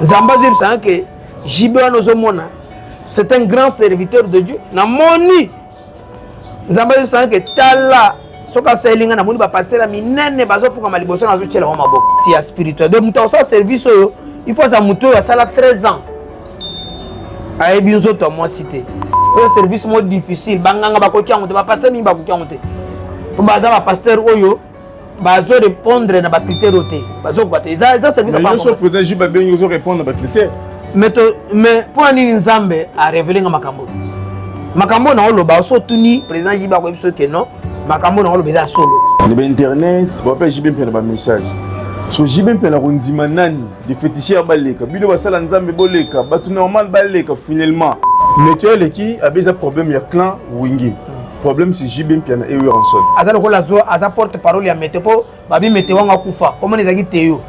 Nzambe azoyebisa nga ke JB wana ozomona c'est un grand serviteur de Dieu. Namoni Nzambe azoyebisa nga ke tala soki asaleli nga namoni bapasteur ya minene bazofukama liboso nazotyela bango maboko ti ya spirituel. Donc moto akosala service oyo il faut aza moto oyo asala 13 ans ayebi nzoto ya mwasi te. Oyo service moko difficile, banganga bakoki yango te, bapasteur mingi bakoki yango te, mpo baza bapasteur oyo bazo répondre na ba critères oyo te, bazokoka te. Eza service. Mais yo so président JB abengi, ozo répondre na ba critères. Mais to mais mpo na nini Nzambe arévéler nga makambo oyo? Makambo oyo naoloba, so otuni président JB, akoyebi so ke non, makambo oyo naoloba eza solo. Na bainternet bape JB mpe na bamessage so JB mpe na kondima nani de féticheur baleka bino, basala Nzambe boleka, bato normal baleka. Finalement météo eleki abe eza problème ya clan Wenge, problème c'est JB Mpiana et Werrason. Aza lokola azo aza porte parole ya mete mpo babi mete wango akufa komona ezalaki teyo.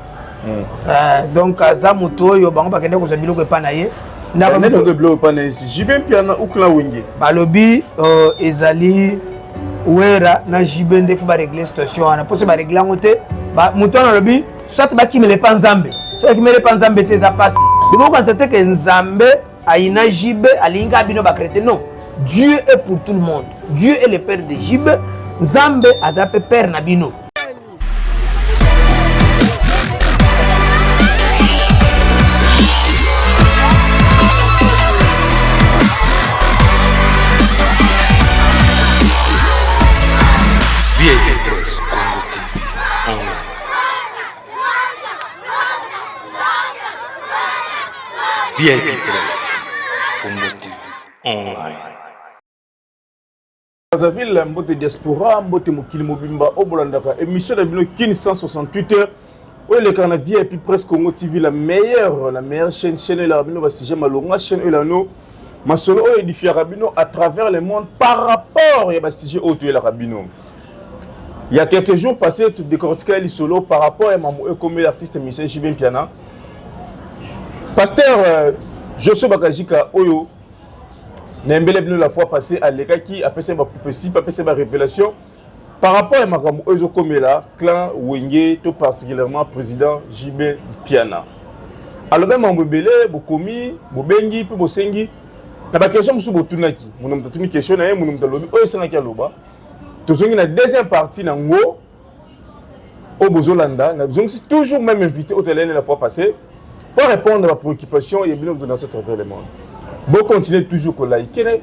Donc aza moto oyo bango bakende kozwa biloko epai na ye. Ndako biloko epai na ye, JB Mpiana ou clan Wenge? Balobi ezali Wera na JB nde faut barégler situation wana, mpo so barégler yango te, moto wana alobi soit bakimela epa Nzambe. So bakimela epa Nzambe te, eza pasi. Bokokanisa te ke Nzambe ayina JB, alingi kaka bino bachrétien. Non, Dieu est pour tout le monde. Dieu est le père de JB. Nzambe aza mpe père na bino. VIP Presse Congo TV Online. VIP Presse Congo TV Online. Brazzaville, mbote diaspora, mbote mokili mobimba oyo bolandaka émission na bino Kin 168 heures oyo elekaka na VIP Presse Congo TV, la meilleure chaîne, chaîne oyo elaka bino basujet malonga, chaîne oyo elaka bino masolo oyo édifiaka bino à travers le monde par rapport ya basujet oyo toyelaka bino. Il y a quelques jours passés, tout décortiquer lisolo par rapport à mambo ekomeli artiste musicien JB Mpiana. Pasteur Joshua Bakajika oyo nayembele bino la fois passée alekaki, apesa baprophétie mpe apesa barévélation par rapport ya makambo oyo ezokomela clan Wenge, to particulièrement président JB Mpiana. Alobi makambo ebele, bokomi, bobengi mpe bosengi na baquestion mosusu botunaki. Mono moto atuni question na ye, mono moto alobi oyo esengaki aloba. Tozongi na deuxième partie nango oyo bozolanda. Nazongisi toujours même invité oyo toyalani la fois passée pour répondre à préoccupation ya bino dans à travers le monde. Bocontinue toujours koliker,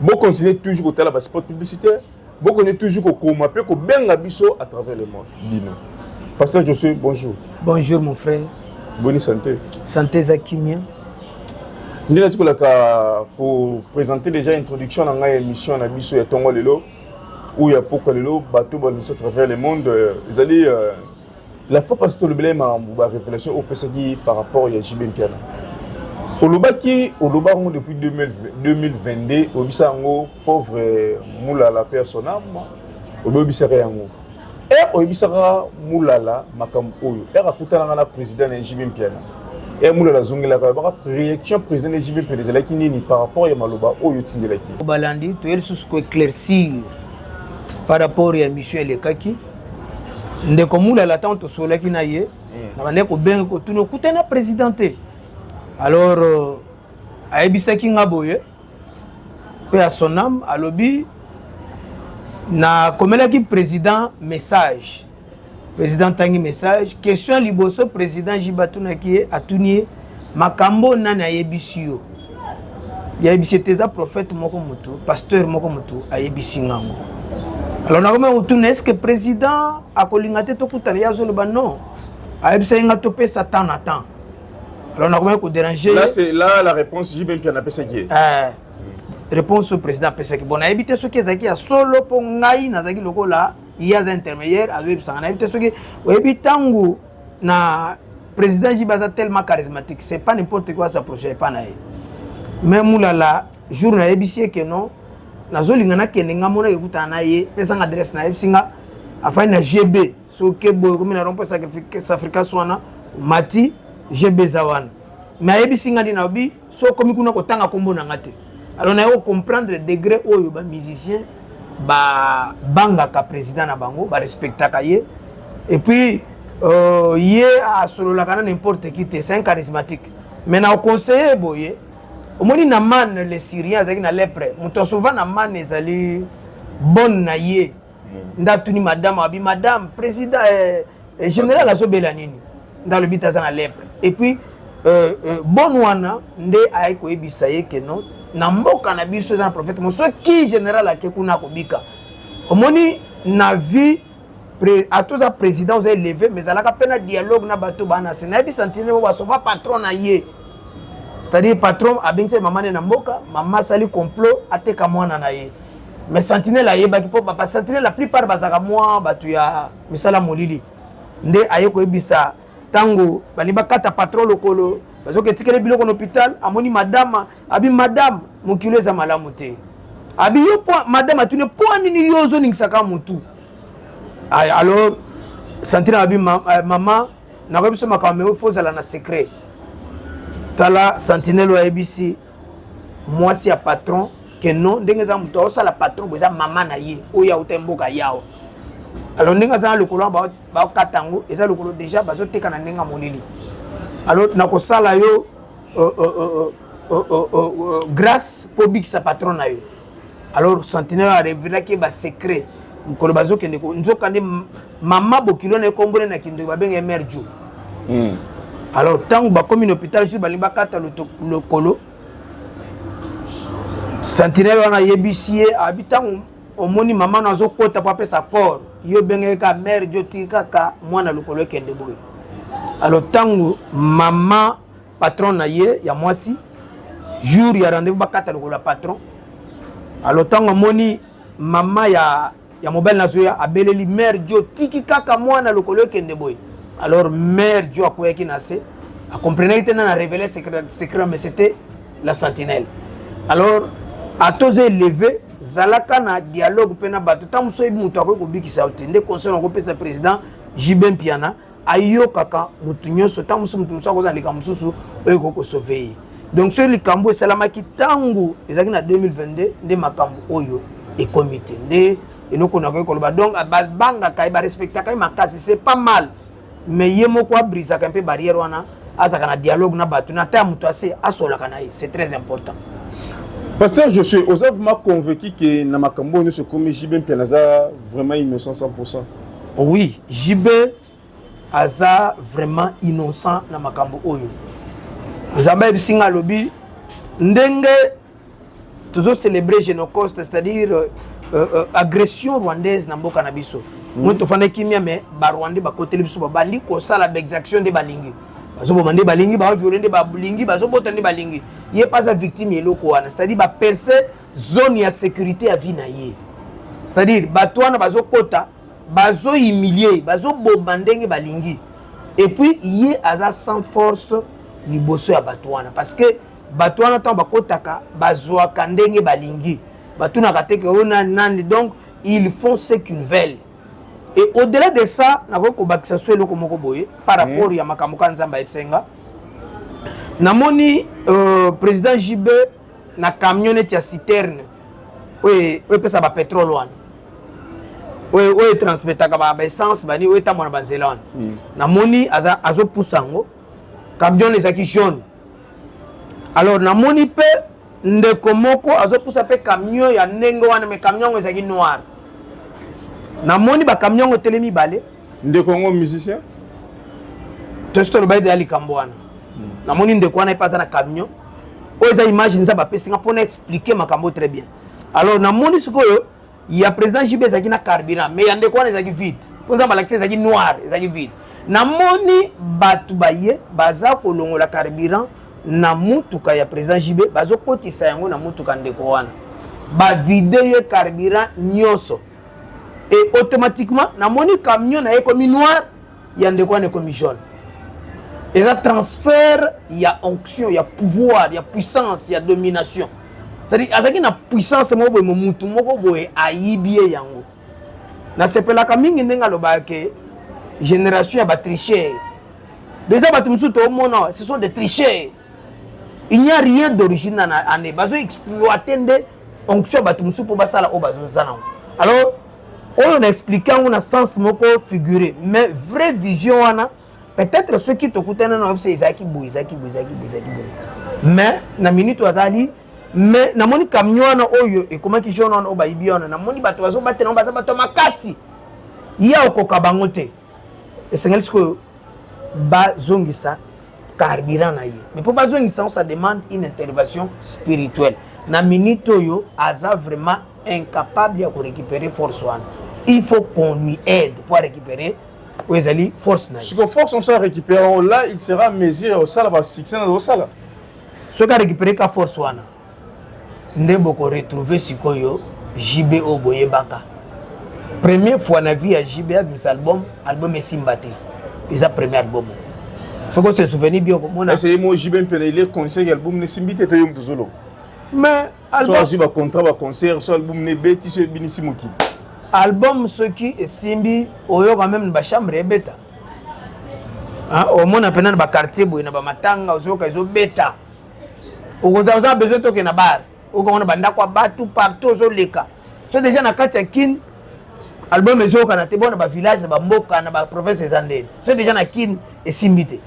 bocontinue toujours kotala baspot publicitaire, bocontinue toujours kokoma mpe kobenga biso à travers le monde. Bino pasteur Josué, bonjour. Bonjour mon frère. Boni santé? Santé eza kimia. Nde natikolaka koprésenter déjà introduction na ngai, émission na biso ya ntongo lelo oyo ya pokwa lelo, bato balanda biso à travers le monde. Ezali la fois passée tolobela ye makambo barévélation oyo opesaki par rapport ya JB Mpiana. Olobaki, oloba yango depuis 2022, oyebisa yango pauvre Mulala mpe ya son âme. Oyebisaka yango ere, oyebisaka Mulala makambo oyo ere akutanaka na président na JB Mpiana. Ere Mulala azongelaka, oyebaka réaction président na JB Mpiana ezalaki nini par rapport ya maloba oyo otindelaki? Balandi, toye lisusu koéclaircir par rapport ya émission elekaki. Ndeko Mulala, ntango tosololaki na ye, na bandeki kobenga kotuna okutani na président te. Alors ayebisaki nga boye mpe ya son âme, alobi nakomelaki président message, président ntangi message. Question ya liboso président JB atunaki ye, atuni ye makambo nani ayebisi yo? Yayebisi ete eza prophète moko, motu pasteur moko motu ayebisi ngango. Alors nakomi kotuna: est ce que président akolinga te tokutana? Ye azoloba non, ayebisaki nga topesa temps na temps. Alors nakomi kodéranger. Là, c'est là la réponse JB Mpiana apesaki ye. Réponse oyo président apesaki, bon, nayebi te soki ezalaki ya solo, mpo ngai nazalaki lokola ye aza intermédiaire, azoyebisanga. Nayebi te soki oyebi ntango na président JB aza tellement charismatique, c'est pas n'importe quoi s'approche epa na ye. Mais Mulala, jour nayebisi ye ke non, nazolinga nakende nga mona ekutana na ye, pesanga adresse. Nayebisi nga afandi na GB, soki boye komi na rond-point Safricas wana, mati GB eza wana. Mais ayebisi nga nde nayobi so okomi kuna kotanga nkombo na nga te. Alors naye kocomprendre degré oyo bamusicien babangaka président na bango, barespectaka ye. Et puis ye asololaka na n'importe qui te, c'est un charismatique. Mais na conseiller boye, omoni Naaman le Syrien azalaki na lèpre, moto asauva Naaman ezali bonne na ye. Nde atuni madame, abi madame président général azobela nini? Nde alobi te aza na lèpre. Et puis bonne wana nde ayaki koyebisa ye ke non, na mboka na biso eza na prophète mo, soki général ake kuna akobika. Omoni na vie, ata oza président, oza élevé, mais ezalaka mpe na dialogue na bato bana se. Nayebi sentinelle mo basauva patron na ye, c'est-à-dire patron abengisi mama ne na mboka, mama asali complot ateka mwana na ye, mais sentinelle ayebaki mpo basentinelle la plupart bazalaka mwa bato ya misala molili. Nde aye koyebisa ntango balingi bakata patron lokolo, bazoki etikeli biloko na hôpital. Amoni madame, abi madame, mokilo eza malamu te. Abi yo po madame atuni mpo nini yo ozoningisaka motu. Alors sentinelle abi mama, nakoyebi biso makambo, mais faut ozala na secret. Tala, sentinelle oyo ayebisi mwasi ya patron ke non, ndenge eza moto aosala patron bo eza mama na ye oyo auta mboka yawa. Alors ndenge aza na lokolo wana, baokata yango, eza lokolo déjà bazoteka na ndenge ya molili. Alors nakosala yo grâce mpo obikisa patron na yo. Alors sentinelle arevelaki ye basecret mokolo bazokende nzoka nde mama bokilo na ye kombone na kindoki babenga ye mare jo. Alors ntango bakomi na hôpital, jour balingi bakata lokolo, sentinelle wana ayebisi ye, abi ntango omoni mama no azokota mpo apesa corps, yo obengaki kaka mare jo, tiki kaka mwana lokolo ekende boye. Alors ntango mama patron na ye ya mwasi, jour ya rendez-vous bakata lokolo ya patron, alors ntango amoni mama ya mobali nazoya, abeleli mare jo, tiki kaka mwana lokolo ekende boye. Alors mare jo akweyaki na se, acomprenaki te nana révélé secret, secret, mais c'était la sentinelle. Alors ata oza élevé, zalaka na dialogue mpe na bato. Ntango mosusu oyebi moto akoki kobikisa yo te. Nde conseil nakopesa président JB Mpiana, ayokaka motu nyonso. Ntango mosusu motu mosusu akozala likambo mosusu oyo ekoki kosauver ye. Donc soki likambo esalamaki ntango ezalaki na 2022, nde makambo oyo ekomi te. Nde eloko nakoki koloba. Donc babangaka ye, barespectaka ye makasi, c'est pas mal, mais ye moko abrisaka mpe barrière wana, azalaka na dialogue na bato, na ta ya moto ase asolaka na ye, c'est très important. Pasteur Josué, oza vraiment convaincu que na makambo oyo nyonso ekomi, JB Mpiana aza vraiment innocent 100%? Oui, JB aza vraiment innocent na makambo oyo. Nzambe ayebisi nga, alobi ndenge tozocélébrer Genocost, c'est-à-dire agression rwandaise na mboka na biso. Moi tofanda kimia, mais barwandais bakoteli biso, babandi kosala baexaction nde balingi, bazoboma nde balingi, baviole nde balingi, bazobota nde balingi. Ye mpe aza victime ya eloko wana, c'est-à-dire baperce zone ya sécurité ya vie na ye, c'est-à-dire bato wana bazokota, bazohumilie, bazoboma ndenge balingi. Et puis ye aza sans force liboso ya bato wana, parce que bato wana ntango bakotaka, bazwaka ndenge balingi, batunaka te ke oyo nani nani. Donc ils font ce qu'ils veulent. Et au-delà de ça, nakoki kobakisa so eloko moko boye par rapport ya makambo ka Nzambe ayebisai nga. Namoni président JB na camion neti ya citerne oyo epesa bapétrole wana, oyo etransportaka baessence bani, oyo etambola na banzela wana. Namoni azopusa yango, camion ezalaki jaune. Alors namoni mpe ndeko moko azopusa mpe camion ya ndenge wana, mais camion yango ezalaki noir. Namoni bacamion yango etelemi mibale. Ndeko yango musicien? Tosi toloba ete ya likambo wana. Namoni ndeko wana epe aza na camion oyo eza image Nzambe apesi nga mpona expliquer makambo très bien. Alors namoni sikoyo ya président JB ezalaki na carburant, mais ya ndeko wana ezalaki vide, mpo Nzambe alakisi ezalaki noir, ezalaki vide. Namoni bato baye baza kolongola carburant na mutuka ya président JB, bazokotisa yango na mutuka ndeko wana, bavide ye carburant nyonso. Et automatiquement namoni camion na ye ekomi noir, ya ndeko wana ekomi jaune. Eza transfert ya onction, ya pouvoir, ya puissance, ya domination, c'est-à-dire azalaki na puissance moko boye, mutu moko boye ayibi ye yango. Nasepelaka mingi ndenge alobaka ke génération ya batricheurs. Déjà bato mosusu toomona, ce sont des tricheurs, il n'y a rien d'original na ane, bazo exploiter nde onction ya bato mosusu mpo basala oyo bazoza nango. Alors oyo na expliquer yango na sens moko figuré, mais vraie vision wana. Peut-être soki tokutana na oyebisa ezalaki boye, ezalaki boye, ezalaki boye, ezalaki boye. Mais na minute oyo azali, mais namoni camion wana oyo ekomaki jaune wana oyo bayibi wana, namoni bato bazobatela yango, baza bato ya makasi, ye akokoka bango te. Esengeli sikoyo bazongisa carburant na ye, mais mpo bazongisa yango, ça demande une intervention spirituelle. Na minute oyo aza vraiment incapable ya korécupérer force wana. Il faut qu'on lui aide po arécupérer oyo ezali force na ye. Siko force on sera récupéré là, il sera mesure osala basuccès na osala. Soki arécupéré ka force wana nde bokoretrouve sikoyo JB oyo boyebaka. Première fois na vie ya JB abimisa album, album esimba te. Eza premier album, soki ose souvenir bien, okomona. Ese mo JB Mpiana, il est conseil, album nesimbi te, to yo moto ozoloba? Mais so azwi bacontrat, baconcert, so album nebeti, so ebinisi mokili. Album soki esimbi, oyoka même na bachambre ebeta. Omona mpena na baquartier boye, na bamatanga ozoyoka ezobeta. Okozala oza besoin toke na bar, okomona bandako ya bato partout ozoleka. So déjà na kati ya Kine album ezokana te, bona bavillage, na bamboka, na baprovince eza ndeni. So déjà na Kine esimbi te,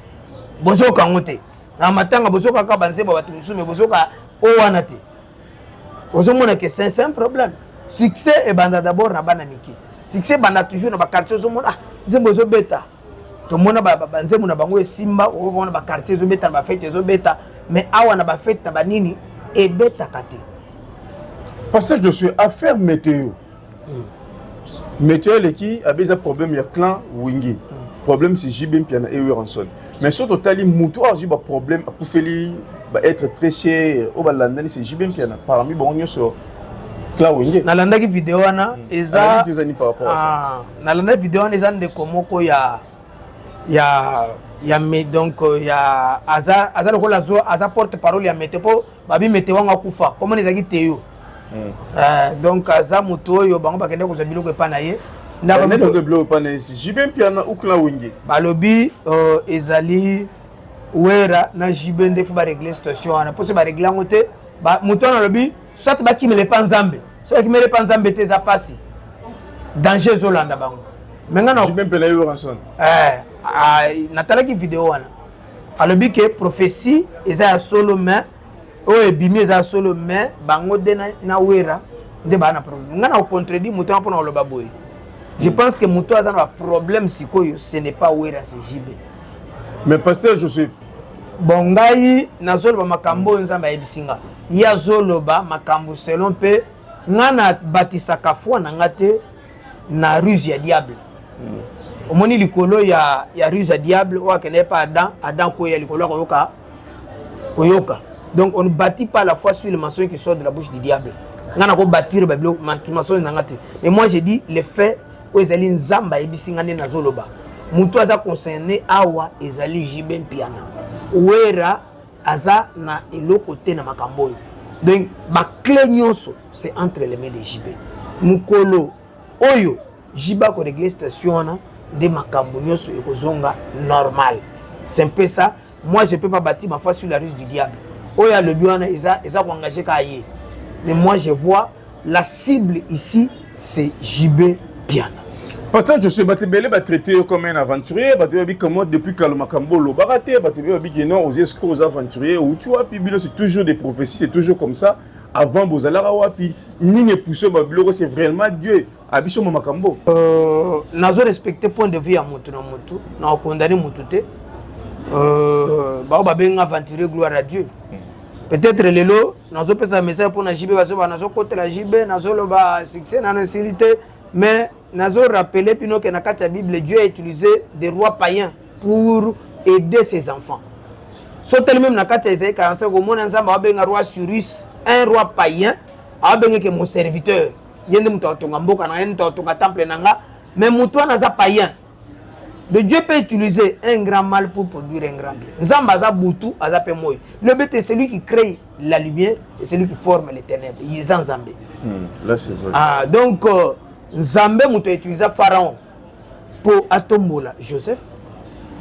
bozoyoka yango te. Na matanga bozoyoka kaka banzembo bato mosusu, me bozoyoka oyo wana te. Ozomona ke c'est un problème. Succès ebanda d'abord na bana mike, succès ebanda toujours na baquartier. Ozomona, ah, nzembo ezobeta. Tomona banzembo na bango esimba, okomona baquartier ezobeta, na bafete ezobeta, mais awa na bafete na banini ebetaka te. Pasteur Josué, affaire météo, météo eleki abe, eza problème ya clan Wenge. Problème, c'est JB Mpiana et Werrason. Mais soki totali, motu oyo azwi baproblème, akufeli baêtre très cher oyo balandani, c'est JB Mpiana parmi bango nyonso clan Wenge. Nalandaki video wana, eza Ezani par rapport à ça? Ah, nalandaki video wana, eza ndeko moko ya me, donc ya aza lokola aza porte parole ya mete, mpo babi mete wanga akufa, komona ezalaki teyo. Donc aza moto oyo bango bakende kozwa biloko epa na ye. Biloko epa na ye, JB Mpiana ou clan Wenge? Balobi ezali Wera na JB nde faut barégler situation wana, mpo so barégler yango te, moto wana alobi soit bakimela epa Nzambe. So bakimela epa Nzambe te, eza pasi, danger ezolanda bango. Me nga JB Mpiana ye Werrason. Natalaki video wana, alobi ke prophétie eza ya solo, mais oyo ebimi eza ya solo, mais bango nde na Wera nde baa na problème. Nga na kocontredire moto wana mpona koloba boye: je pense que moto aza na baproblème sikoyo, ce n'est pas Wera, c'est JB. Mais pasteur Josué, Bon, ngai nazoloba makambo oyo Nzambe ayebisi nga. Ye azoloba makambo selon mpe nga. Nabatisaka foi na nga te na ruse ya diable. Omoni likolo ya ruse ya diable oyo akende pa Adam, Adam koya likolo ya koyoka koyoka. Donc on ne bâtit pas la foi sur le mensonge qui sort de la bouche du diable. Nga nakobâtir babiloko mensonge na nga te, mais moi j'ai dit les faits oyo ezali Nzambe ayebisi nga nde nazoloba. Moto aza concerné awa ezali JB Mpiana. Wera aza na eloko te na makambo oyo. Donc baclé nyonso, c'est entre les mains de JB. Mokolo oyo JB akorégler situation wana nde makambo nyonso ekozonga normal. C'est un peu ça. Moi, je peux pas bâtir ma foi sur la ruse du diable. Oyo alobi wana eza koengage kaka ye, mais moi je vois la cible ici, c'est JB Piana. Pasteur Josué, bato ebele batraité yo comme un aventurier. Bato babi comment depuis kala makambo olobaka te. Bato ebele babi ke non, oza escroc, oza aventurier, outi wapi? Bino, c'est toujours des prophéties, c'est toujours comme ça. Avant bozalaka wapi? Nini epousse babiloko? C'est vraiment Dieu abiso ma makambo? Nazo respecter point de vue ya motu na motu, na okondane motu te. Bao babenga aventurier, gloire à Dieu. Peut-être lelo nazopesa message mpona JB, bazoba nazokotela JB, nazoloba succès nano esili te, mais nazorappeler bino ke na kati ya Bible, Dieu a utilisé des rois païens pour aider ses enfants. So teli même na kati ya Isaïe 45, omona Nzambe abenga roi Cyrus, un roi païen, abengeke mon serviteur. Ye nde moto atonga mboka na ye, moto atonga temple na nga, mais moto wana aza païen. De Dieu peut utiliser un grand mal pour produire un grand bien. Nzambe aza butu, aza pe moi. Le but est celui qui crée la lumière et celui qui forme les ténèbres. Eza Nzambe. Là c'est vrai. Ah, donc Nzambe moto autiliser Pharaon mpo atombola Joseph.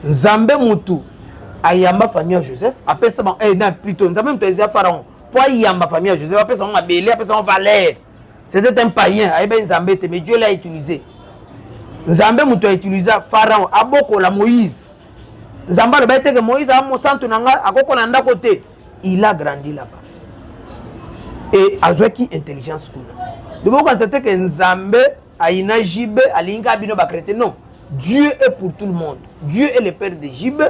Nzambe motu ayamba famille ya Joseph, apesa bango, eh, non, plutôt Nzambe moto autiliser Pharaon mpo ayamba famille ya Joseph, apesa bango mabele, apesa bango valeur. C'était un païen, ayebaki Nzambe te, mais Dieu l'a utilisé. Nzambe moto autiliser Pharaon abokola Moïse. Nzambe alobaki te ke Moïse aza mosantu na ngai, akokola na ndako te. Il a grandi là-bas et azwaki intelligence kuna. Bokokanisa te ke Nzambe ayina JB, alingi kaka bino ba chrétien. Non, Dieu est pour tout le monde. Dieu est le père de JB.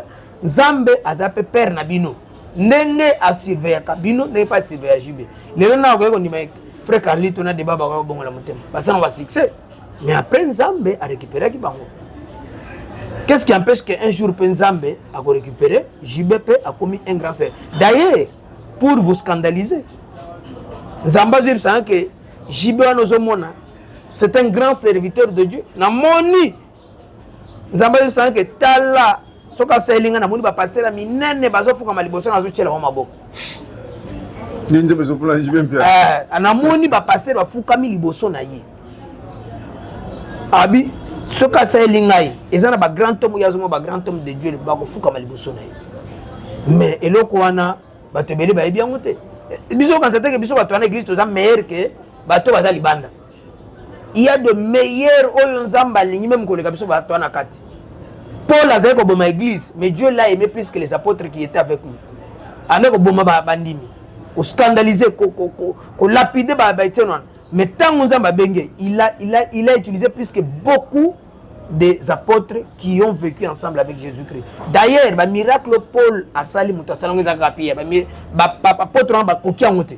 Nzambe aza pe père na bino. Ndenge asurveillaka bino, ndenge pe asurveilla JB. Lelo na okoki kondima frère Carlito na débat bakoki kobongola motema. Basala ba succès. Mais après Nzambe a récupéraki bango. Qu'est-ce qui empêche qu'un jour pe Nzambe a récupéré JB pe a commis un grand sœur. D'ailleurs, pour vous scandaliser, Nzambe azoyebisaka que JB wana ozomona, c'est un grand serviteur de Dieu. Namoni Nzambe azoyebisaka que tala soki asaleli ngai, namoni bapasteur ya minene bazofukama liboso, nazotiela bango maboko. Nde Nzambe ezopona JB Mpiana. Namoni bapasteur bafukami liboso na ye. Abi soki asaleli ngai, eza na bagrand homme oyo azomona bagrand homme de Dieu bakofukama liboso na ye. Mais eloko wana bato ebele bayebi yango te. Biso okanisa te ke biso bato wana église toza meilleur ke bato baza libanda. Il y a de meilleurs oyo Nzambe alingi même koleka biso bato wana kati. Paul azali koboma église, mais Dieu l'a aimé plus que les apôtres qui étaient avec lui. Ande koboma bandimi, koscandaliser, kolapider ba Etienne wana. Mais ntango Nzambe abenge, il a utilisé plus que beaucoup des apôtres qui ont vécu ensemble avec Jésus-Christ. D'ailleurs, ba miracle Paul asali moto asali yango eza kaka Pierre. Ba apôtre wana bakoki yango te.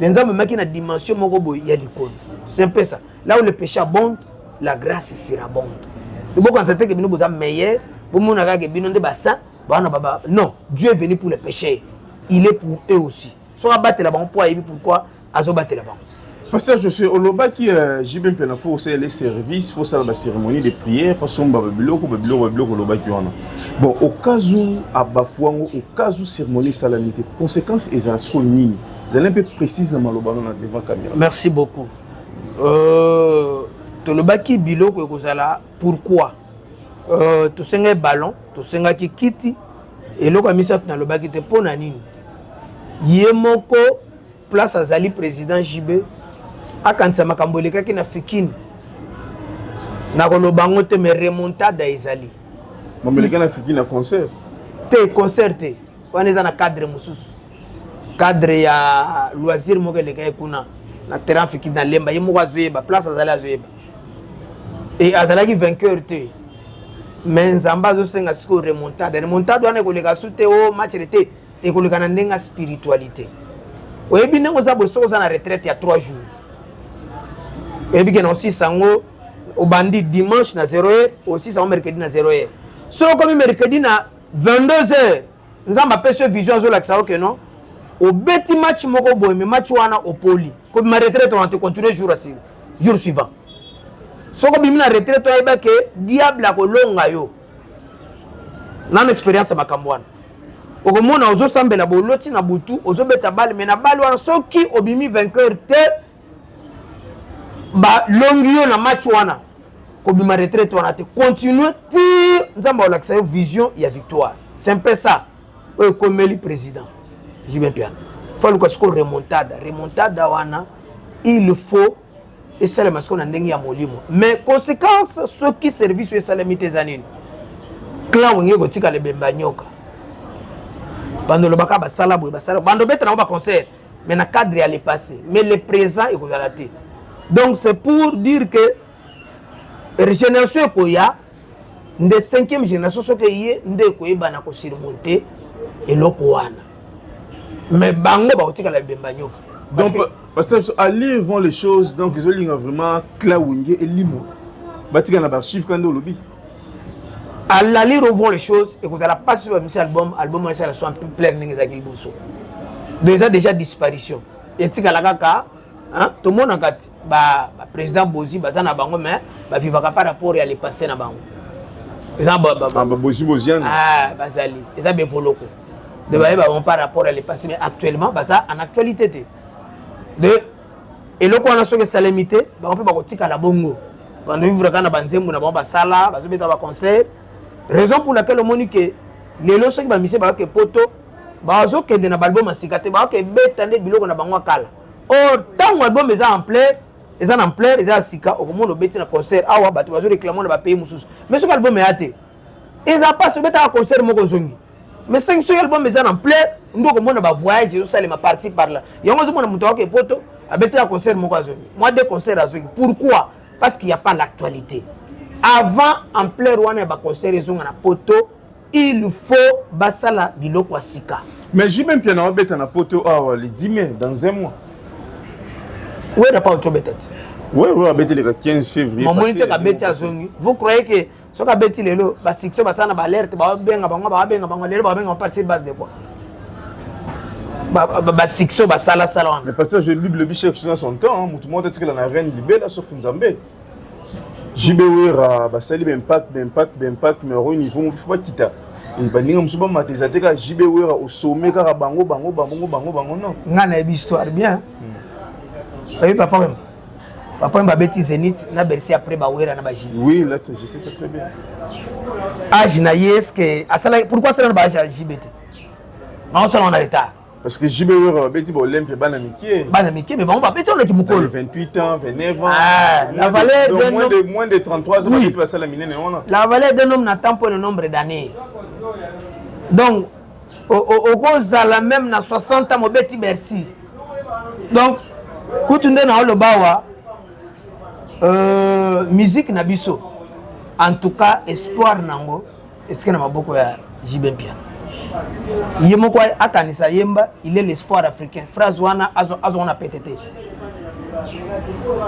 Nzambe amaki na dimension moko boye ya likolo. C'est un peu ça. Là où le péché abonde, la grâce surabonde. Bokanisa te ke bino boza meilleur, bomona kaka ke bino nde ba saint, bana baba. Non, Dieu est venu pour les pécheurs. Il est pour eux aussi. Soki abatela bango po ayebi pourquoi azobatela bango. Pasteur Josué, olobaki JB Mpiana faut osala les services, faut osala ba cérémonie de prière, faut somba ba biloko, ba biloko, ba biloko olobaki wana. Bon, au cas où abafu yango, au cas où cérémonie esalami te, conséquence ezala sikoyo nini? Ezali un peu précise na maloba na devant caméra. Merci beaucoup. Tolobaki biloko ekozala pourquoi? Tosengaki ballon, tosengaki kiti, eloko ya misato nalobaki te mpo na nini? Ye moko place azali président JB akanisa makambo elekaki na Fikine. Nakoloba yango te, mais remontada ezali. Mameleka na Fikine na concert? Te, concert te. Wana eza na cadre mosusu. Cadre ya loisir moko elekaki kuna na terrain Fikine na Lemba. Ye moko azoyeba, place azali azoyeba. Et azalaki vainqueur te. Mais Nzambe azosenga sikoyo remontada. Remontada wana ekoleka su te, o match te. Ekoleka na ndenge ya spiritualité. Oyebi ndenge oza boye, soki oza na retraite ya 3 jours, oyebi ke na osisa yango obandi dimanche na 0 heure, osisa yango mercredi na 0 heure. Soki okomi mercredi na 22 heures, Nzambe apesi yo vision, azolakisa yo ke non, obeti match moko boye, mais match wana opoli. Kobima retraite wana te, continue jour suivant. Soki obimi na retraite, oyeba ke diable akolonga yo. Nano expérience ya makambo wana. Okomona ozosambela boloti na butu, ozobeta balle, mais na balle wana soki obimi vainqueur te, balongi yo na match wana, kobima retraite wana te, continue ti Nzambe akolakisa yo vision ya victoire. C'est un peu ça oyo ekomeli président JB Mpiana. Faut aluka sikoyo remontada. Remontada wana il faut esalema sikoyo na ndenge ya molimo. Mais conséquence soki service oyo esalemi te eza nini? Clan Wenge kotikala ebemba nyoka. Bando olobaka basala boye, basala bando obeta nango ba concert, mais na cadre ya le passé, mais le présent ekozala te. Donc c'est pour dire que régénération ekoya nde 5e génération, soki eye nde ekoyebana kosurmonter eloko wana, mais bango bakotikala ebemba nyoka. Donc, pasteur, à lire vont les choses, donc ils ont vraiment clan Wenge et limo. Batika na archive quand olobi. À la lire vont les choses et kozala pas sur bamisi album, album wana esala so un peu plein ndenge ezalaki liboso. Donc eza déjà disparition. Etikala kaka, hein, tomonaka te ba président Bozi baza na bango, mais bavivaka par rapport ya le passé na bango. Eza Ah, ba Bozi Boziana. Ah, bazali eza bevoloko de bayeba bango par rapport ya le passé, mais actuellement baza en actualité te. De eloko wana soki esalemi te, bango mpe bakotikala bongo, bando vivre kaka na banzembo na bango basala, bazobeta baconcert. Raison pour laquelle omoni ke lelo soki bamisie bayoke poto, bazokende na baalbum ya sika te, bayoke ebeta nde biloko na bango ya kala. Or ntango album eza ampleur, eza na ampleur, eza ya sika, okomona obeti na concert awa, bato bazoréclamer na bapays mosusu. Mais soki album eya te, Eza mpasi, obetaka concert moko, ozongi. Mais soki soki album eza na ampleur, nde okomona bavoyage ezosalema par-ci par-là. Yango ozomona moto akoke Poto, abetisaka concert moko, azongi, mwa deux concert, azongi. Pourquoi? Parce qu'il y a pas l'actualité. Avant ampleur wana ya baconcert ezonga na Poto, il faut basala biloko ya sika. Mais JB Mpiana obeta na Poto awa le 10 mai, dans un mois. Wera pa otobeta te. Ouais, abeteleka 15 février. Mamoni te, kabeti, azongi. Vous croyez que soki abeti lelo, basuccès basala na baalerte, babenga bango, babenga bango lelo, babenga bango sur base de quoi? Basuccès basalasala wana. Mais pasteur, je bible bi chaque chose son temps. Motu moko atikala na reine libela sauf Nzambe. JB, Wera basali baimpact, baimpact, baimpact, mais au niveau mo fo bakita, baninga mosusu bamata. Eza te kaka JB, Wera au sommet, kaka bango, bango, bango, bango, bango, non. Nga nayebi histoire bien. Oyebi Papa Wemba? Papa Wemba abeti Zénith na Bercy après bawera na baJB. Oui, là je sais ça très bien. Age na ye, est ce que asala? Pourquoi asala na baage ya JB te? Naosala na retard. Parce que JB, Wera babeti baOlympia bana mike. Bana mike, mais bango babeti oleki mokolo. 28 ans, 29 ans. Ah, la valeur donc d'un moins de moins de 33 ans. Oui. Babeti basala minene wana. La valeur d'un homme n'attend pas le nombre d'années. Donc okozala même na 60 ans, mobeti Bercy. Donc kutu nde na oloba awa, musique na biso, en tout cas espoir nango esike na maboko ya JB Mpiana. Ye moko akanisa yemba "Il est l'espoir africain", phrase wana azongo na pete te.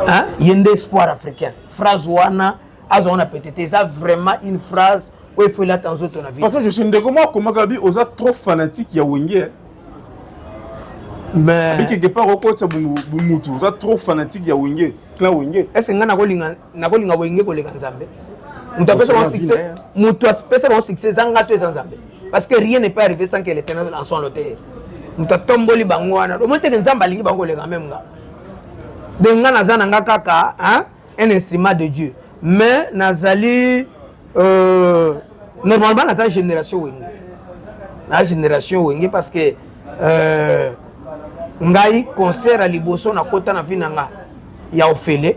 Hein? Ye nde espoir africain, phrase wana azongo na pete te. Eza vraiment une phrase oyo efo elata nzoto na vie. Parce que je suis ndeko moko akomaka bi oza trop fanatique ya Wenge. Mais abi quelque part okotisa bumutu, oza trop fanatique ya Wenge, clan Wenge. Est ce que ngai nakolinga Wenge koleka Nzambe? Moto apesa bango Osala succès, vie. moto apesa bango succès eza nga to eza Nzambe? Parce que rien n'est pas arrivé sans que l'Éternel en soit l'auteur. Moto atomboli bango wana, omoni teke Nzambe alingi bango koleka même nga. De nga naza na nga kaka, hein, un instrument de Dieu. Mais nazali normalement naza génération Wenge, na génération Wenge, parce que ngai concert ya liboso nakota na vie na nga ya ofele,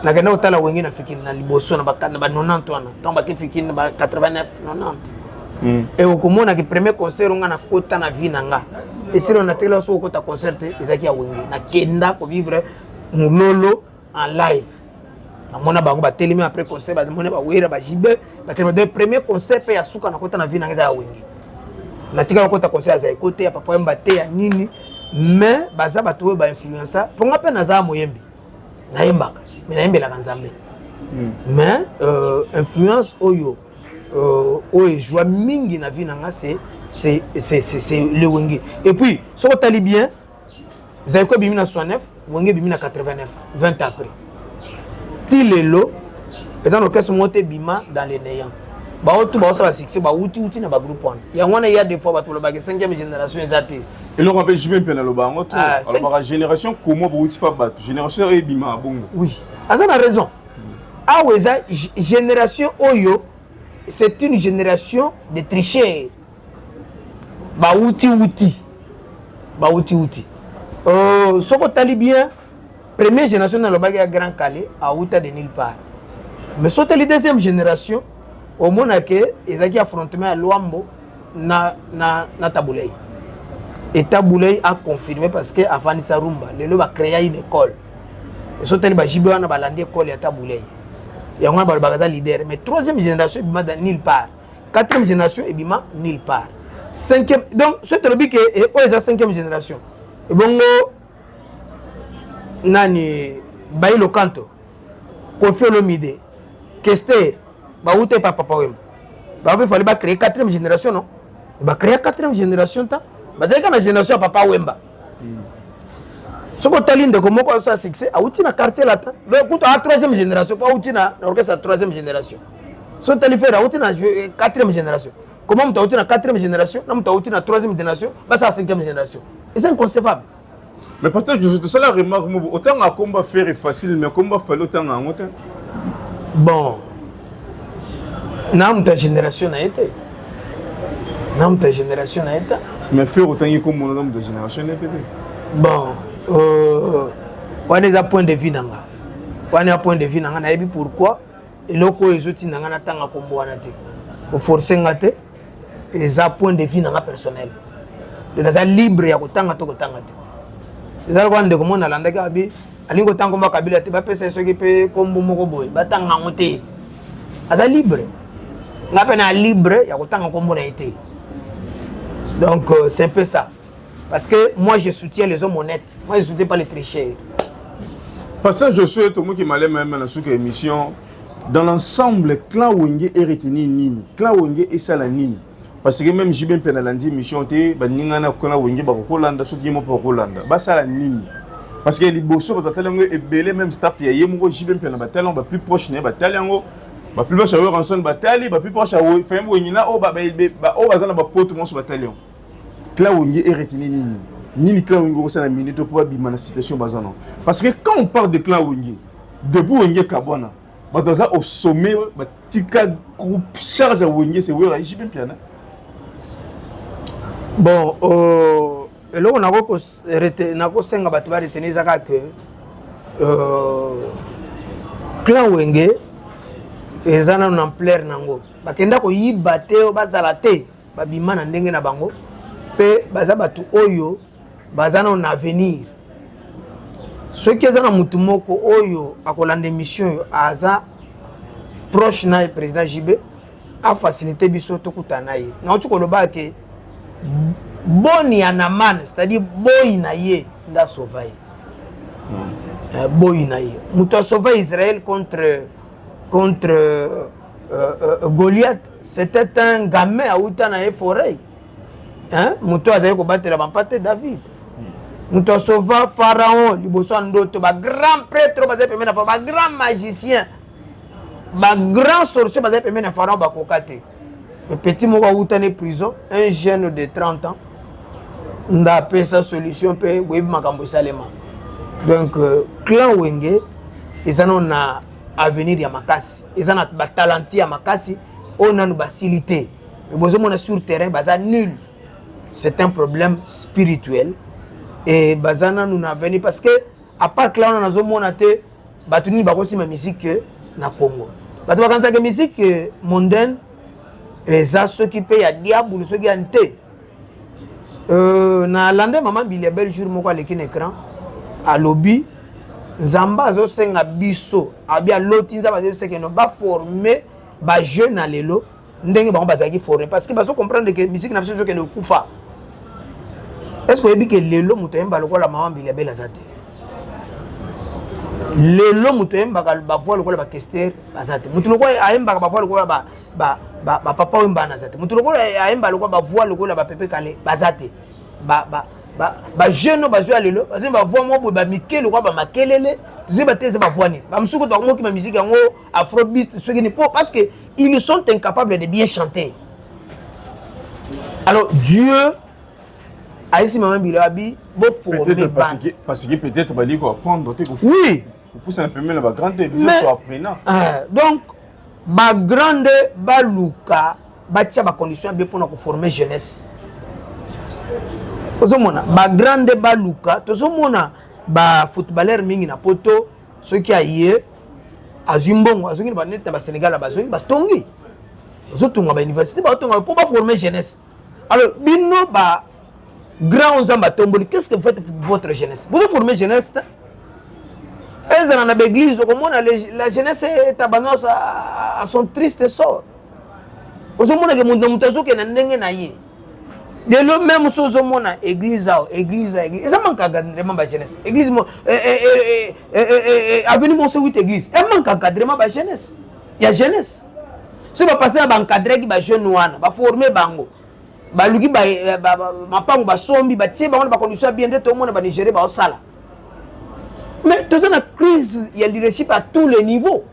nakenda kotala Wenge na Fikini na liboso na ba 90 wana, ntango bake Fikini na ba 89, 90. E okomonaki premier concert nga nakota na vie na nga, etilo natekela so okota concert te, ezalaki ya Wenge. Nakenda kovivre mololo en live, namona bango batelemi après concert, bamoni bawera, baJB batelemi. Donc premier concert mpe ya suka nakota na vie na nga eza ya Wenge. Natikala kokota concert ya Zaiko te, ya Papa Wemba te, ya nini. Mais baza bato oyo bainfluença mponga mpe naza moyembi, nayembaka, mais nayembelaka Nzambe. Mais influence oyo ezwa mingi na vie na nga, c'est le Wenge. Et puis soki otali bien, Zaiko ebimi na 69, Wenge ebimi na 89, 20 ans après. Ti lelo eza na orchestre moko te ebima dans le néant. Baotu baosala succès, bauti uti na bagroupe wana. Yango wana ya des fois bato balobaki cinquième génération eza te. Eloko mpe JB mpe naloba yango to Ah, alobaka génération komo bouti pa bato, génération oyo ebimaka bongo. Oui, aza na raison. Awa eza génération oyo, c'est une génération de tricheurs, bauti uti, bauti uti. Soki otali bien, première génération nalobaki ya Grand Kallé, auta de nulle part. Mais soki otali deuxième génération, omonake ezalaki affrontement ya Lwambo na Tabu Ley. Et Tabu Ley a confirmé, parce que avandisa rumba. Lelo bacréa une école. So otali baJB wana, balandi école ya Tabu Ley. Yango wana balobaka aza leader. Mais troisième génération ebima da nulle part, quatrième génération ebima nulle part, cinquième. Donc soki tolobi ke oyo eza cinquième génération, ebongo nani? Bailo Kanto, Koffi Olomide, Kester, bauta epa Papa Wemba. Bango mpe fallait bacréer quatrième génération. Non, bacréa quatrième génération ta, bazalaki kaka na génération ya Papa Wemba. Soki otali, ndeko moko azosala succès, awuti na Quartier Latin. Donc kutu aa troisième génération, po awuti na orchestre ya troisième génération. Soki otali Ferre, awuti na quatrième génération. Comment moto awuti na quatrième génération na moto awuti na troisième génération basala cinquième génération? Eza inconcevable. Mais pasteur José, tosala remarque moko: otanga komba Ferre facile, mais komba Fally otanga yango te. Bon, na moto ya génération na ye te, na moto ya génération na ye te. Mais Ferre otangi kombo na moto ya génération na ye te te. Bon, wana eza point de vue na nga, wana eza point de vue na nga. Nayebi pourquoi eloko oyo ezotinda nga natanga kombo wana te. Koforce nga te, eza point de vue na nga personnel. Donc naza libre ya kotanga to kotanga te. Eza lokola ndeko moko nalandaki, abi alingi kotanga kombo ya Kabila te, bapesa ye soki mpe kombo moko boye, batanga yango te. Aza libre, nga mpe na libre ya kotanga kombo na ye te. Donc c'est un peu ça, parce que moi je soutiens les hommes honnêtes, moi je soutiens pas les tricheurs. Pasteur Josué, tomoki malema na suka émission. Dans l'ensemble, clan Wenge eretenir nini? Clan Wenge esala nini? Parce que même JB mpe nalandi émission te, baninga na clan Wenge bakokolanda, soki ye moko bakolanda, basala nini? Parce que liboso bato batali yango ebele, même staff ya ye moko JB mpe na batali yango, baplus proche na ye batali yango, baplus proche ya Werrason batali, baplus proche ya Fayem Wenge na oyo baza na bapoto nyonso batali yango. Clan Wenge eretenir nini? Nini clan Wenge okosala minute mpo babima na situation baza nango? Parce que quand on parle de clan Wenge, depuis Wenge kabwana, bato baza au sommet, batika groupe, charge ya Wenge, c'est Wera, JB Mpiana. Bon, eloko nakosenga bato baretenir eza kaka ke clan Wenge eza nano na ampleur nango. Bakenda koyiba te, oyo bazala te, babima na ndenge na bango mpe baza bato oyo baza nano na avenir. Soki eza na motu moko oyo akolanda émission oyo, aza proche na ye président JB, afacilité biso tokutana na ye. Nauti koloba ke boni ya Naman, c'est-à-dire boyi na ye nde asauva ye. Boyi na ye, moto asauva Israël contre Goliath, c'était un gamin auta na ye forêt, hein? Moto azali kobatela bampate, David. Moto asauva Pharaon liboso ya ndoto, bagrand prêtre oyo bazali pembeni na Pharaon, bagrand magicien, bagrand sorcier bazali pembeni na Pharaon, bakoka te. Le petit moko awuta ne prison, un jeune de 30 ans, nde apesa solution mpe boyebi makambo esalema. Donc clan Wenge eza nano na avenir ya makasi, eza na batalenti ya makasi oyo nanu basili te. Mais bozomona sur terrain baza nul, c'est un problème spirituel et baza nanu na avenir, parce que à part clan wana, nazomona te bato nini bakosima musique na Congo. Bato bakanisaka musique mondaine eza soki mpe ya diabulu, soki ya nte. Na lande mama Mbilia Bel, jour moko aleki na écran, alobi Nzambe azosenga biso, abi aloti Nzambe azobiseke no baforme bajeune na lelo ndenge bango bazalaki formé, parce que bazo comprendre que musique na biso ezokende kokufa. Est ce que oyebi ke lelo moto ayemba lokola mama Mbilia Bel aza te? Lelo moto ayembaka bavoix lokola bakester aza te. Moto lokola ayembaka bavoix lokola bapapa oyo mbana aza te. Moto lokola ayemba lokola bavoix lokola bapepe kale baza te. Bajeune oyo bazwi ya lelo, bazwi bavoix moko boye bamike lokola bamakelele, tozwi batelesa bavoix nini. Bamosuku bakomokima musique yango afrobeat soki nini, po parce que ils sont incapables de bien chanter. Alors Dieu ayesi mama Mbilo, abi boforme. Parce que peut-être bali koapprendre te. Oui. Kopusana pembeni na bagrande, biso toapprenant. Donc bagrande baluka batia bacondition ya bien mpona koforme jeunesse. Ozomona bagrande baluka, tozomona bafootballeur mingi na poto, soki aye azwi mbongo, azongi na baneti na basénégal, na bazongi batongi, bazotonga bauniversité, bazotonga mpo baforme jeunesse. Alors bino ba grand Nzambe atomboli, qu'est ce que vous faites pour votre jeunesse? Bozoforme jeunesse te. Ezala na baeglise, okomona la jeunesse est abandonnée à son triste sort. Ozomona ke moto na moto azokende ndenge na ye. Lelo même so ozomona église awa, église awa, église eza manque encadrement ba jeunesse. Église mo avenue Monso 8, église e manque encadrement ba jeunesse ya jeunesse. So bapasteur baencadraki bajeune wana, baforme bango, baluki mapango, basombi, batie bango na bacondition ya bien, nde tomona banigérie baosala. Mais toza na crise ya leadership à tous les niveaux.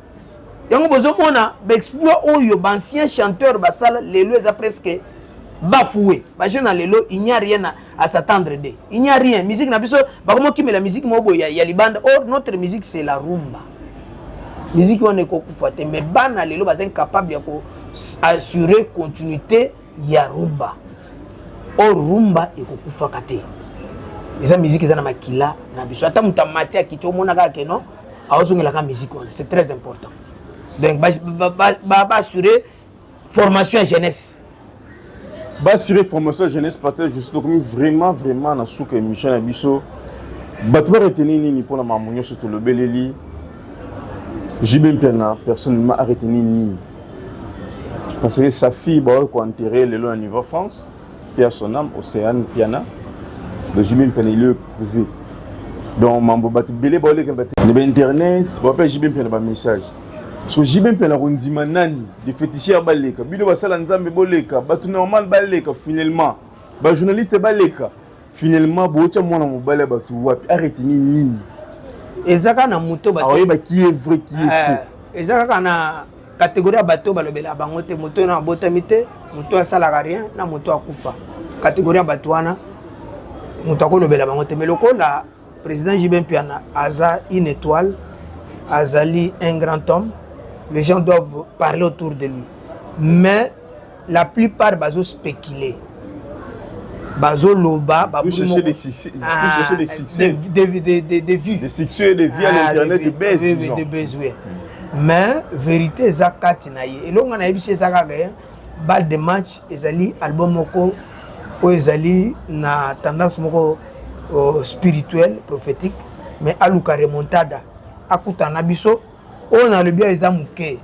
Yango bozomona baexploit oyo baancien chanteur basala lelo eza presque bafoué. Bajeune na lelo, il n'y a rien à s'attendre de, il n'y a rien. Musique na biso, bakomokimela musique moko boye ya libanda. Or notre musique, c'est la rumba. Musique wana ekokufa te, mais bana lelo baza incapable ya koassurer continuité ya rumba. Or rumba ekokufaka te, eza musique eza na makila na biso. Ata moto amati akiti, omona kaka ke non, aozongelaka musique wana. C'est très important. Donc baassurer ba, ba, ba. Formation ya jeunesse. Basire formation ya jeunesse. Pasteur, juste tokomi vraiment vraiment na suka émission na biso. Bato baretenir nini mpona makambo nyonso tolobeleli? JB Mpiana personnellement aretenir nini? Parce que sa fille baoki koenterre lelo na niveau France, paix à son âme, Océane Mpiana. De JB Mpiana, il est privé. Donc mambo bato ebele baoleka na bainternet, bape JB Mpiana bamessage. So JB Mpiana kondima nani de féticheur baleka, bino basala Nzambe boleka, bato normal baleka, finalement bajournaliste baleka, finalement bootya mwana mobali ya bato wapi? Aretenir nini? Eza kaka na moto. Akoyeba qui est vrai, qui est faux. Eza kaka na catégorie ya bato balobela bango te: moto oyo na abotami te, moto asalaka rien, na moto akufa. Catégorie ya bato wana, moto akolobela bango te. Mais lokola président JB Mpiana aza une étoile, azali un grand homme, les gens doivent parler autour de lui. Mais la plupart bazospéculer, bazoloba. Chercher des succès, des succès, des vues. Des succès, des vues à l'internet, des buzz, disons. Des buzz, oui. Mais vérité eza kati na ye. Eloko nga nayebisi eza kaka ye Balle de match ezali album moko oyo ezali na tendance moko spirituelle, prophétique. Mais aluka remontada, akutana na biso. Oyo nalobi ayo eza moke,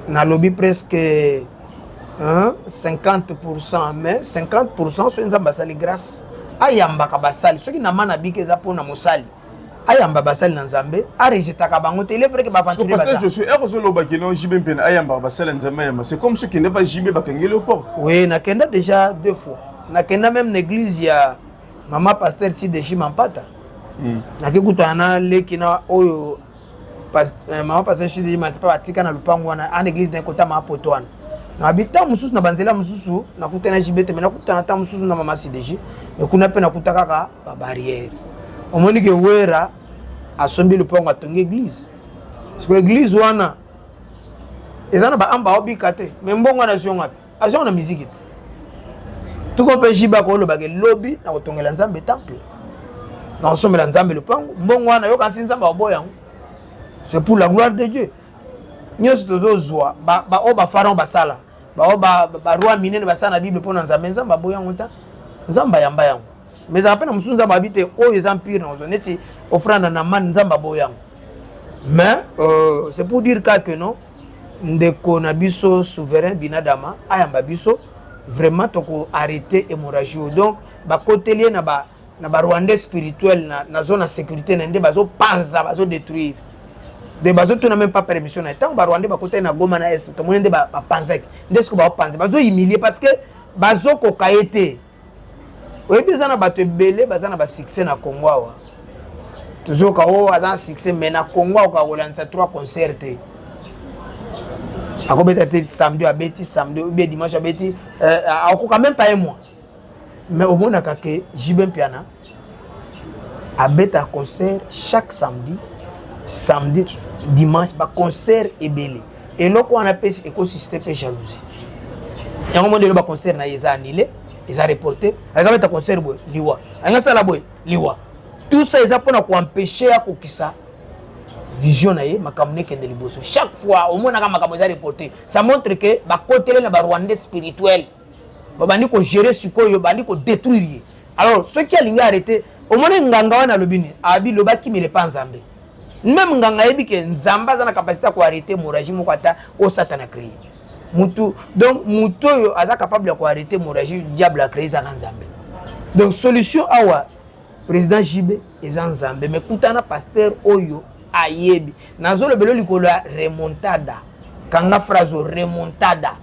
nalobi presque, hein, 50. Mais 50, soki Nzambe asali grâce, ayambaka basali. Soki na mana biki eza mpona mosali, ayamba basali na Nzambe, arejetaka bango te. Il est vrai que baaventurier. Pasteur Josué, ere ozolobaki no JB Mpiana ayambaka basali ya Nzambe, ayamba, c'est comme soki nde ba JB bakangeli yo porte. Oui, nakenda déjà deux fois. Nakenda même na église ya mama pasteur Sideji Mampata. Nakekutana na leki na oyo mama pasteur Sideji Mampata batika na lupango wana, ana église na ekota maa poto wana. Nabi ntango mosusu na banzela mosusu nakutana JB te, mais nakutana ntango mosusu na mama Sideji. Mais kuna mpe nakuta kaka babarrière. Omoni ke Wera asombi lupango, atongi église. Siko église wana eza na baamba aobika te, mais mbongo wana azwi wapi? Azwi na miziki te. Tuko mpe JB akolobaka elobi na kotongela Nzambe temple, na kosombela Nzambe lupango. Mbongo wana yokanisi Nzambe akoboya yango? C'est pour la gloire de Dieu. Nyonso tozozwa, oyo bapharaon basala, baoyo baroi minene basala na Bible mpo na Nzambe, Nzambe aboya yango ta? Nzambe ayamba yango. Mais ezala mpe na mosusu Nzambe abi te oyo eza mpire na kozwa neti offrande na mani, Nzambe aboya yango. Mais c'est pour dire kaka que non, ndeko na biso souverain Binadama ayamba biso vraiment, toko arrêter hémorragie oyo. Donc bakoteli ye na ba na barwandais spirituel na zone ya sécurité na nde bazopanza, bazodétruire de bazotuna même pas permission na ye. Ntango barwandais bakotaki na Goma na Est, tomoni nde bapanzaki nde siko baopanza, bazohumilie parce que bazokoka ye te. Oyebi, eza na bato ebele baza na basuccès na Congo awa. Tozoka oyo aza na succès, mais na Congo akoka kolandisa trois concert te, akobeta te. Samedi abeti, samedi ou bien dimanche abeti, akoka même pas un mois. Mais omonaka ke JB Mpiana abeta concert chaque samedi, samedi, dimanche, baconcert ebele. Eloko wana mpe ekosuscite mpe jalousie. Yango mo lelo baconcert na ye eza annulé, eza reporté. Alinga beta concert boye, liwa. Alinga sala boye, liwa. Tout ça eza mpona koempêche akokisa vision na ye, makambo nekende liboso. Chaque fois omonaka makambo eza reporté, ça montre que bakotele na barwandais spirituel, babandi kogérer sikoyo, bandi kodétruire ye. Alors soki alingi arrêter, omoni nganga wana alobi nini? Abi lobaki mile pa Nzambe. Même nganga ayebi ke Nzambe aza na capacité ya koarrêter hémorragie moko ata oyo Satan acréé mutu. Donc mutu oyo aza capable ya koarrêter hémorragie diable acréé ezaka Nzambe. Donc solution awa, président JB, eza Nzambe. Mais kutana pasteur oyo ayebi. Nazolobela likolo ya remontada. Kanga phrase: remontada,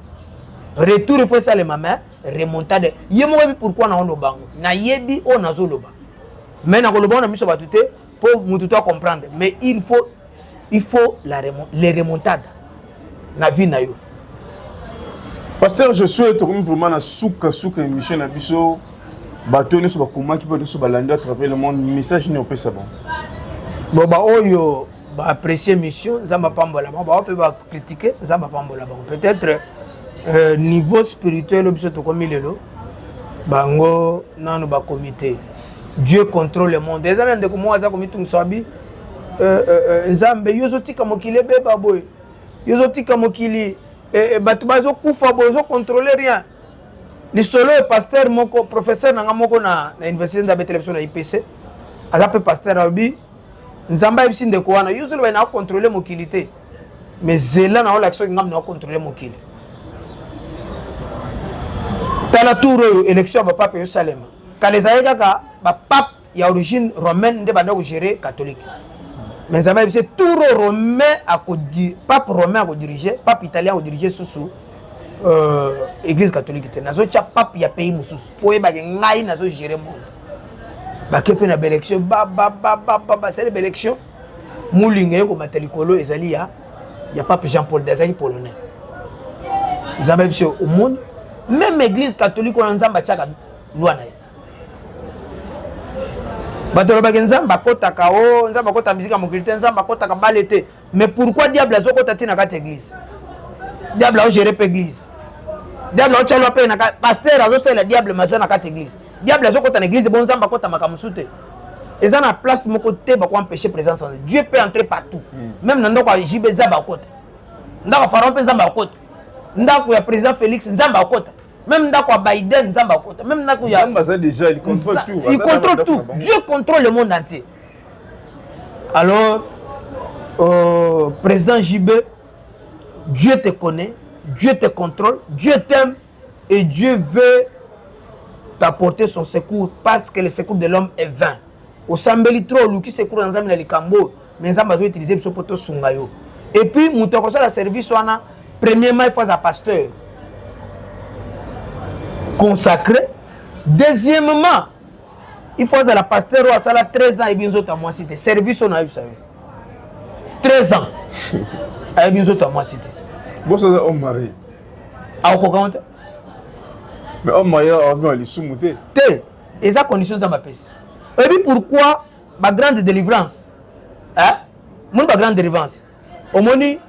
retour efo esalema, mais remontada ye moko yebi pourquoi naoloba yango. Nayebi oyo nazoloba, mais nakoloba ngo na miso bato te mpo mutu to comprendre. Mais il faut les remontada na vie na yo. Pasteur Josué, tokomi vraiment na suka suka émission na biso. Bato nyonso bakomaki mpe nyonso balandi à travers le monde, message nini opesa bango? Bon, baoyo baapprécie mission, Nzambe apambola bango. Bao mpe bacritique, Nzambe apambola bango. Peut-être niveau spirituel oyo biso tokomi lelo, bango nano bakomi te. Dieu contrôle le monde. Eza na ndeko moko aza komitungisa, abi Nzambe, yo ozotika mokili ebeba boye, yo ozotika mokili. Eh, bato bazokufa boye, ozocontrôle rien. Lisolo oyo, pasteur moko, professeur na nga moko na université, nzambe abetela biso na IPC, aza mpe pasteur, alobi Nzambe ayebisi ndeko wana: yo ozoloba na contrôle mokili te, mais zela na olakisa soki ngambo na contrôle mokili. Tala tour oyo, élection ya bapape ezosalema. Kala ezalaki kaka bapape ya origine romaine nde banda kogérer catholique, mais Nzambe ayebisi tour oyo romain akodi, pape romain akodirige, pape italien akodirige susu église catholique te. Nazotya pape ya pays mosusu mpo oyebake ngai nazogérer monde. Bake mpe na baélection, basali baélection, molinga ye komata likolo ezali ya pape Jean Paul, azalaki polonais. Nzambe ayebisi yo, omoni, même église catholique wana, Nzambe atiaka loi na ye. Bato balobaki Nzambe akɔtaka o, Nzambe akɔta misika mokili te, Nzambe akɔtaka bale te. Mais pourquoi diable azokɔta ntina kati église? Diable aogérer mpe église, diable aotya loi mpe na pasteur azosalela diable mazwa na kati église. Diable azokɔta na église, bo Nzambe akɔta makambo mosusu te. Eza na place moko te bakoempêcher présence. Dieu peut entrer partout, même na ndako ya JB, Nzambe akɔta. Ndako ya Pharaon mpe Nzambe akɔta. Ndako ya président Félix, Nzambe akɔta. Même ndako ya Biden, Nzambe akɔta. Même ndako ya Nzambe aza déjà, il contrôle tout. Il contrôle tout. Dieu contrôle le monde entier. Alors président JB, Dieu te connaît, Dieu te contrôle, Dieu t'aime et Dieu veut t'apporter son secours, parce que le secours de l'homme est vain. Osambeli trop, oluki secours na Nzambe na likambo, mais Nzambe azoutiliser biso mpo tosunga yo. Et puis moto akosala service wana, premièrement il faut aza pasteur consacré. Deuxièmement, il faut azala pasteur oyo asala 13 ans ayebi nzoto ya mwasi te. Service oyo nayebisa yo, 13 ans ayebi nzoto ya mwasi te. Boso aza homme marié. Akokoka te. Mais homme marié avion ya lisumu te. Te, eza condition Nzambe apesi. Oyebi pourquoi bagrande délivrance, hein? Moni bagrande délivrance, omoni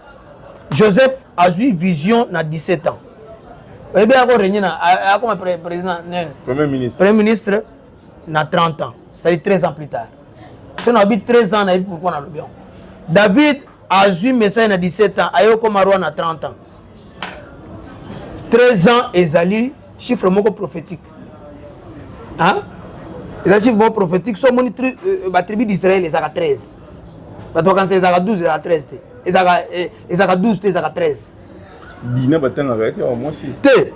Joseph azwi vision na 17 ans, oyebi ako régner na akoma président nini? Premier ministre. Premier ministre na 30 ans, c'est-à-dire 13 ans plus tard. So nayebi 13 ans, nayebi pourquoi nalobi yango. David azwi message na 17 ans, aye okoma roi na 30 ans. 13 ans ezali chiffre moko prophétique, hein? Eza chiffre moko prophétique. So omoni batribu d'Israël ezalaka 13. Bato bakanisa ezalaka 12, ezalaka 13 te. Ezalaka 12 te, ezalaka 13. Dina batangaka ete ya mwasi. Te,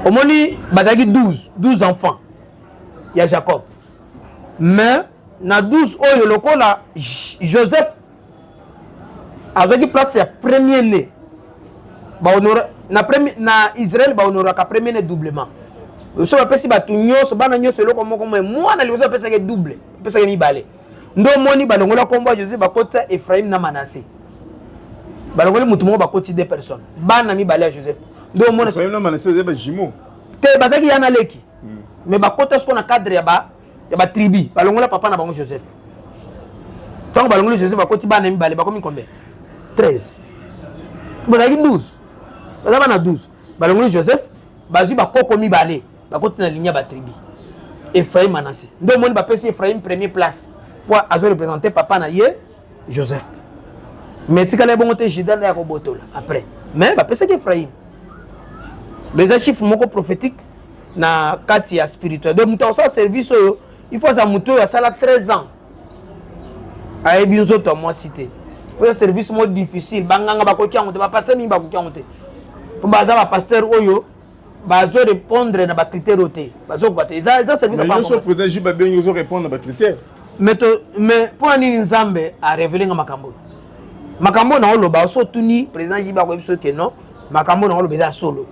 omoni bazalaki 12, 12 enfants ya Jacob, mais na 12 oyo, lokola Joseph azwaki place ya premier né, bahonora na Israel bahonoraka premier né doublement. So bapesi bato nyonso, bana nyonso eloko moko, mais mwana liboso bapesaki double, bapesaki mibale. Nde omoni balongola nkombo ya Joseph, bakotisa Ephraim na Manase. Balongoli motu moko, bakoti deux personnes, bana mibale ya Joseph. Nde omona Ephraim na Manase eza bajumeaux. Te, bazalaki ya na leki, mais bakota siko na cadre ya batribu. Balongola papa na bango Joseph. Ntango balongoli Joseph, bakoti bana mibale, bakomi combien? 13. Bazalaki 12, baza bana 12. Balongoli Joseph, bazwi bakoko mibale, bakoti na ligne ya batribu Ephraim, Manase. Nde omoni bapesi Ephraim premier place po azoreprésente papa na ye Joseph. Mais tikala ye bongo te, Juda nde ya kobotola après, mais bapesaki Ephraim. Eza chiffre moko prophétique na kati ya spirituel. Donc moto akosala service oyo, il faut aza moto oyo asala 13 ans ayebi nzoto ya mwasi te, po eza service moko difficile. Banganga bakoki yango te, bapasteur mingi bakoki yango te, mpo baza bapasteur oyo bazo répondre na bacritère oyo te, bazokoka te. Eza service. Mais yo so président JB abengi, ozo répondre na bacritère. Mais mpo na nini Nzambe arévéler nga makambo oyo? Makambo oyo naoloba, so otuni président JB, akoyebi so ke non, makambo oyo naoloba eza solo.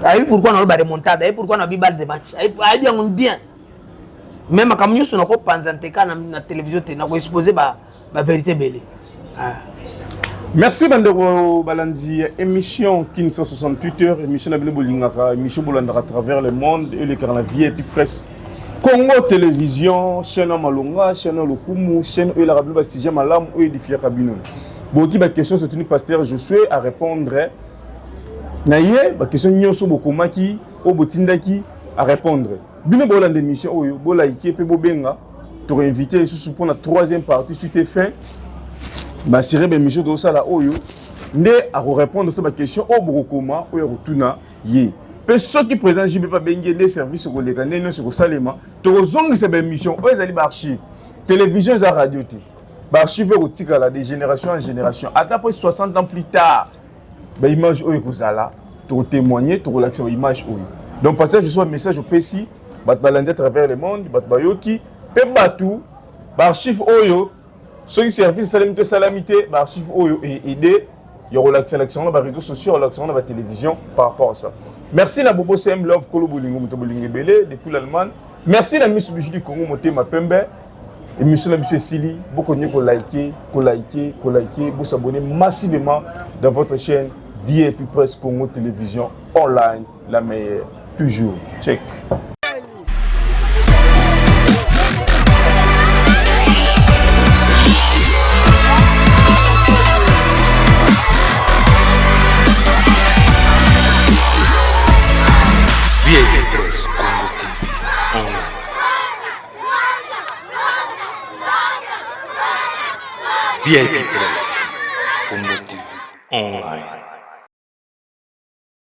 Ayebi pourquoi naloba remontada, ayebi pourquoi nabi balle de match, ayebi yango bien. Mais makambo nyonso nakopanza nteka na télévision te, nakoexpose bavérité ebele. Ah. Merci bandeko balandi ya émission Kin 168 heures, émission na bino bolingaka, émission bolandaka à travers le monde, elekaka na VIP Presse Congo Télévision, chaîne ya malonga, chaîne ya lokumu, chaîne oyo elaka bino basujet malamu oyo édifiaka bino. Boyoki baquestion sotuni pasteur Josué à répondre na ye, baquestion nyonso bokomaki, oyo botindaki, à répondre bino. Bolanda émission oyo, bolike mpe bobenga. Tokoinvite lisusu mpona troisième partie, suite et fin. Basere baémission tozosala oyo. Nde akorépondre so baquestion oyo bokokoma oyo akotuna ye. Mpe soki président JB mpe abengi ye nde service ekoleka, nde nyonso ekosalema, tokozongisa baémission oyo ezali baarchive. Télévision eza radio te, baarchive ekotikala de génération en génération, ata mpe 60 ans plus tard baimage oyo ekozala, tokotémoigne, tokolakisa baimage oyo. Donc pasteur Joshua, message opesi bato balandi à travers le monde, bato bayoki mpe bato baarchive oyo, soki service esalemi to esalami te, baarchive oyo eaide ya kolakisa-lakisa yango na baréseaux sociaux, kolakisa yango na batélévision par rapport à ça. Merci na Bobo CM Love, Kolo Bolingo, moto bolingo ebele depuis l'Allemagne. Merci na Miss Bijou du Congo, motema pembe. Émission na biso esili, bokontinue kolike, kolike, kolike, bosabonner massivement dans votre chaîne VIP Presse Congo Télévision Online, la meilleure toujours. Check. VIP Presse Congo TV Online. VIP Presse Congo TV Online.